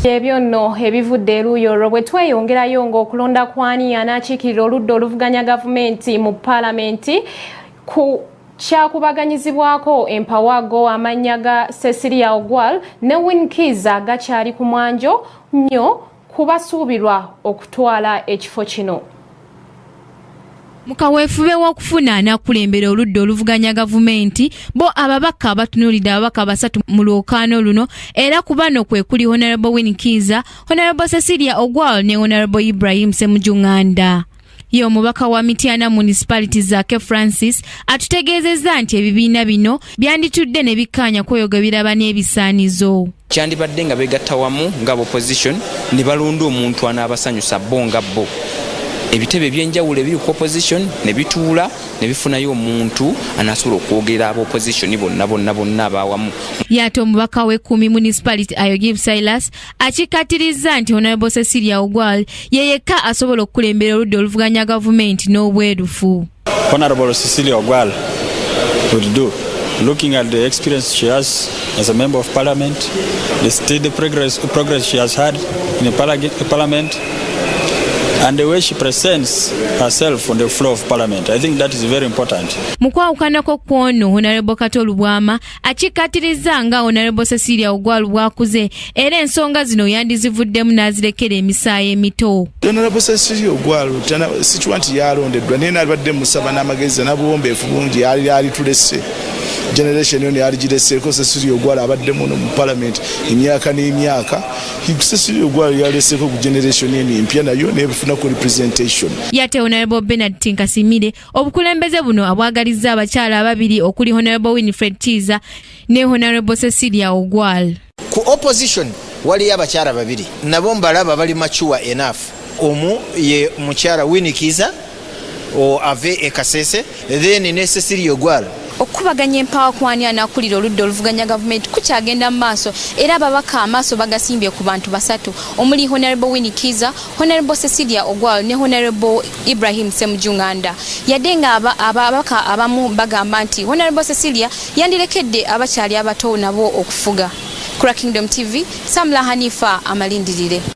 Ebyo nno ebivudde eruuyi olwo. Bwe tweyongerayo, ng'okulonda kwani anaakiikirira oludda oluvuganya gavumenti mu paalamenti ku kyakubaganyizibwako empawago, amannya ga Cecilia Ogwal ne Winnie Kiiza gakyali ku mwanjo nnyo kubasuubirwa okutwala ekifo kino. Mu kaweefube w'okufuna anaakulembera oludda oluvuganya gavumenti, bo ababaka batunuulidde ababaka basatu mu lwokaano luno, era ku bano kwe kuli Honorable Winnie Kiiza, Honorable Cecilia Ogwal ne Honorable Ibrahim Ssemujju Nganda. Ye omubaka wa Mityana Municipality, Zaake Francis, atutegeezezza nti ebibiina bino byanditudde ne bikkaanya kweyoga biraba n'ebisaanizo. Kyandibadde nga begatta wamu nga opposition ne balonda omuntu anaabasanyusa bo nga bo. Ebitebe ebyenjawulo ebiri ku opposition ne bituula ne bifunayo omuntu anaasobola okwogera aba opposition bonna bonna bonna abawamu. Ye ate omubaka w'e Kumi Municipality, Ayogive Silas, akikkaatirizza nti Honorable Cecilia Ogwal ye yekka asobola okukulembera oludda oluvuganya gavumenti n'obwerufu. Honorable Cecilia Ogwal would do. Looking at the experience she has as a member of parliament, the steady progress she has had in the parliament, and the way she presents herself on the floor of parliament. I think that is very important. Mu kwawukanako kw'ono, Honorable Kato Lubwama akikkaatirizza nga Honorable Cecilia Ogwal bw'akuze era ensonga zino yandizivuddemu n'azirekera emisaayi emito. Honorable Cecilia Ogwal sikiwa nti yalondeddwa, naye nabadde musaba n'amagezi n'obuwombeefu bungi yali alitulese generation yo yaligireseeko. Cecilia Ogwal abadde muno mu parliament emyaka n'emyaka. Cecilia Ogwal yaleseeko ku generation eno empya nayo nebifunako representation. Yate Honorable Bernard Tinkasimire obukulembeze buno abwagalizza abakyala ababiri okuli Honorable Winfred Kiiza ne Honorable Cecilia Ogwal. Ku opposition waliyo abakyala babiri, nabo mbalaba bali mature enough. Omu ye mukyala Winnie Kiiza ave e Kasese, then ne Cecilia Ogwal. Okukubaganya empawa kwani anaakulira oludda oluvuganya gavumenti kukyagenda mu maaso, era ababaka amaaso bagasimbye ku bantu basatu omuli Honorable Winnie Kiiza, Honorable Cecilia Ogwal ne Honorable Ibrahim Ssemujju Nganda, yadde nga ababaka abamu bagamba nti Honorable Cecilia yandirekedde abakyali abato nabo okufuga. Kura Kingdom TV, Samla Hanifa amalindirire.